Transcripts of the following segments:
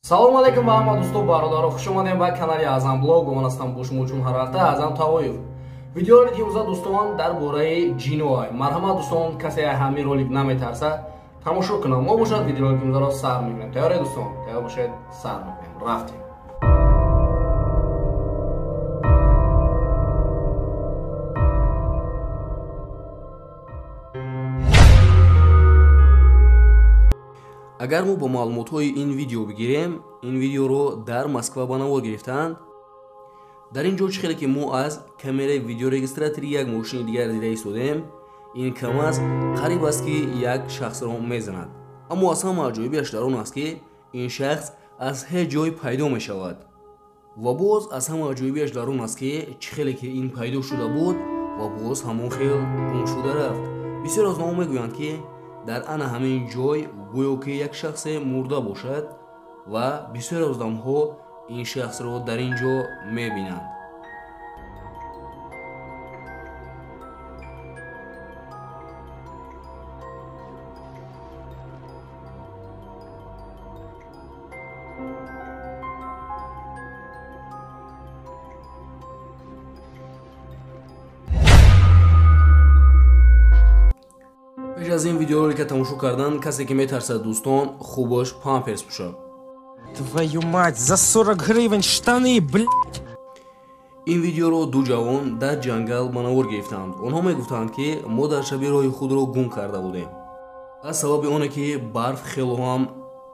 Салом алейкум ба ҳама дӯсту бародаро, хуш омадем ба канали Аъзам Блог. Ман ҳастам бо шумо чун ҳар вақта Аъзам Тавоев. Видеоролики имрӯза дӯстон дар бораи ҷиноай. Марҳамат дӯстон, касе ҳамин ролик наметарса тамошо кунам. Мо бошад видеоролики имрӯзаро сар мекунем. Тайёре дӯстон? Тайёр бошед, сар мекунем. Рафтем. Агар мо бо маълумотҳои ин видео бигирем, ин видеоро дар Москва ба навор гирифтаанд. Дар ин ҷо чӣ хеле ки мо аз камераи видеорегистратори як мошини дигар дида истодем, ин КамАЗ қариб аст ки як шахсро мезанад. Аммо аз ҳама аҷоибиаш дар он аст, ки ин шахс аз ҳеҷ ҷой пайдо мешавад. Ва боз аз ҳама аҷоибиаш дар он аст, ки чӣ хеле ки ин пайдо шуда буд ва боз ҳамон хел гум шуда рафт. Бисёр аз онҳо мегӯянд, ки дар ана ҳамин ҷой гӯё ки як шахсе мурда бошад ва бисёре аз одамҳо ин шахсро дар ин ҷо мебинанд. Пеш аз ин видеоролика тамошо кардан, касе ки метарсад дӯстон, хубаш памперс пӯшад. Твою мать, за 40 гривен штаны, блядь! Ин видеоро ду ҷавон дар ҷангал ба навор гирифтанд. Онҳо мегуфтанд, ки мо дар шаби роҳи худро гум карда будем. Аз сабаби оне ки барф хело ҳам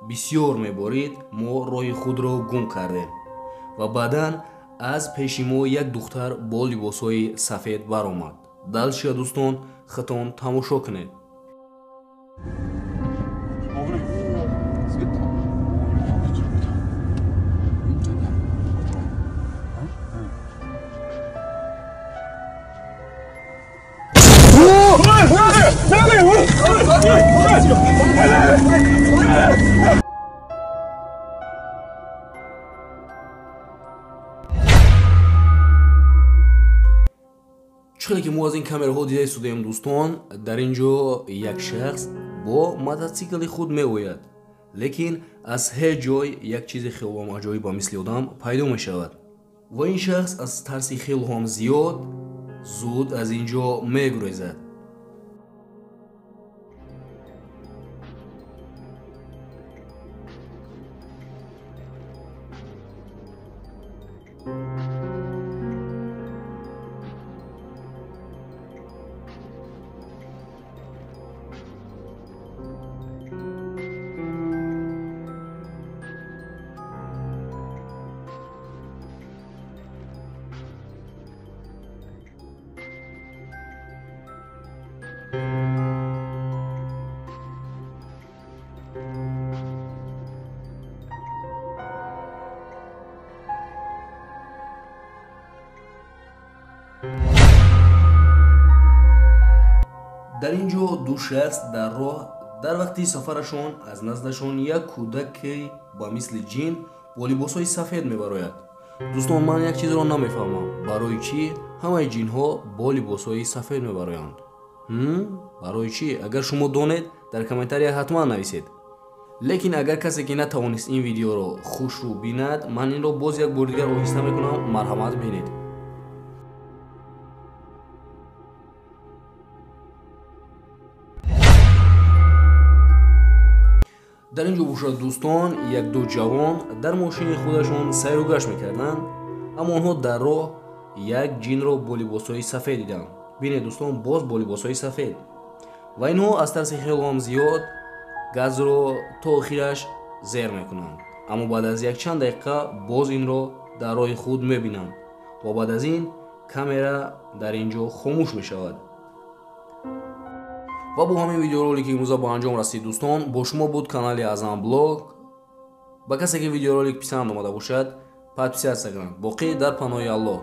бисёр меборид, мо роҳи худро гум кардем. Ва баъдан аз пеши мо як духтар бо либосҳои сафед баромад. Далшия дӯстон, худтон тамошо кунед. Чӣ хеле ки мо аз ин камераҳо дида истодаем дӯстон, дар ин ҷо як шахс бо мототсикли худ меояд, лекин аз ҳеҷ ҷой як чизи хелоам аҷоиб ба мисли одам пайдо мешавад ва ин шахс аз тарси хело ҳам зиёд зуд аз ин ҷо мегурезад. Дар ин ҷо ду шахс дар роҳ дар вақти сафарашон аз наздашон як кӯдаке ба мисли ҷин бо либосҳои сафед мебарояд. Дӯстон, ман як чизро намефаҳмам, барои чӣ ҳамаи ҷинҳо бо либосҳои сафед мебароянд? Барои чӣ? Агар шумо донед, дар комментария ҳатман нависед. Лекин агар касе ки натавонист ин видеоро хушрӯ бинад, ман инро боз як бори дигар оҳиста мекунам, марҳамат бинед. Дар ин ҷо бошад дӯстон, як ду ҷавон дар мошини худашон сайру гашт мекарданд, аммо онҳо дар роҳ як ҷинро бо либосҳои сафед диданд. Бинед дӯстон, боз бо либосҳои сафед. Ва инҳо аз тарси хело ҳам зиёд газро то охираш зер мекунанд, аммо баъд аз якчанд дақиқа боз инро дар роҳи худ мебинанд ва баъд аз ин камера дар ин ҷо хомӯш мешавад. Ва бо ҳамин видеоролики имрӯза ба анҷом расид дӯстон. Бо шумо буд канали Аъзам Блог. Ба касе ки видеоролик писанд омада бошад, подписаться кунанд. Боқӣ дар паноҳи Аллоҳ.